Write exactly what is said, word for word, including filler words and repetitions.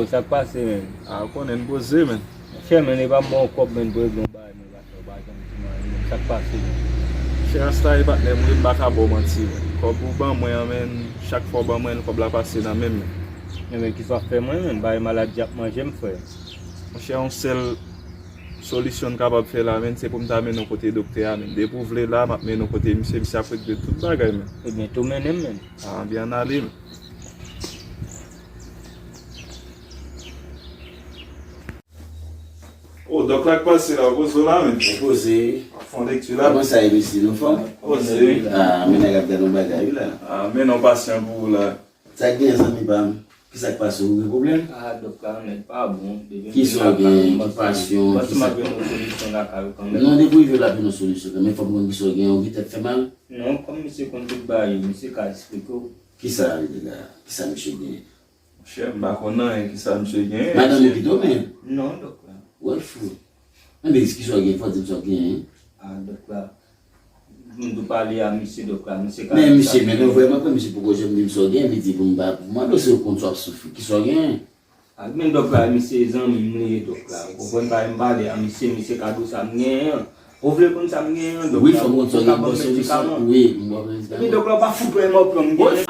Sa k pase, menn? A, ou konnen n poze, menn. Monchè, menn, e pa m ba w kòb, menn, pou regle yon bagay, menn, patnè, ou pa janm di m anyen, menn. Sa k pase, menn? Chè, rasta e patnè m ye, m pa ka ba w manti, menn. Kòb ou ban mwen an, menn, chak fwa w ban mwen l, kòb la pase nan men m, menn. Ebyen, kisa w ap fè mwen, menn? Bagay maladi ap manje m, frè. Monchè, yon sèl solisyon n kapab fè la, menn, se pou m ta mennen w kote doktè a, menn. Depi w vle la, m ap mennen w kote misye, misye ap regle tout bagay, menn. Ebyen, tou mennen m, menn. A, byen ale, menn. O, dòk la k pase la, poze w la, menn. Poze. Fè yon lekti la. Kòman sa ye, mesye? Nou fòm? Poze. A, men nèg ap gade yon bagay, wi, la. A, men non pasyan pou ou la. Sa k gen, zanmi pa m? Kisa k pase? Ou gen pwoblèm? A, dòk la, nèg pa bon. Kisa w gen? Ki pasyon? Kisa? Gen yon solisyon lakay ou kanmenm. Non, depi w rive la, gen yon solisyon kanmenm. Fòk mwen, kisa w gen? Ou gen tèt fè mal? Non, kòm misye konn tout bagay, misye ka esplike w. Kisa l gen la? Kisa misye gen? Monchè, m pa konn anyen, kisa misye genyen. Madanm ou kite w menm? Non, dòk la. Wè l fou. Anben, kisa w gen? Fò w di m sa w genyen. A, dòk la. M tou pale a misye, dòk la. Misye ka. Men misye, men non, vrèman, misye poko janm di m sa w genyen, li di pou m ba, pou mande w si w konn sa w ap soufri. Kisa w genyen? A, men dòk la, misye zanmi m li ye, dòk la. Ou konprann pa m pale a misye, misye ka di w sa m genyen an. Ou vle konn sa m genyen an, dòk la? Wi, fò m konn sa w genyen, ban solisyon. Wi, m ba w medikaman. Epi dòk la, ou pa fout wè mò pran m genyen.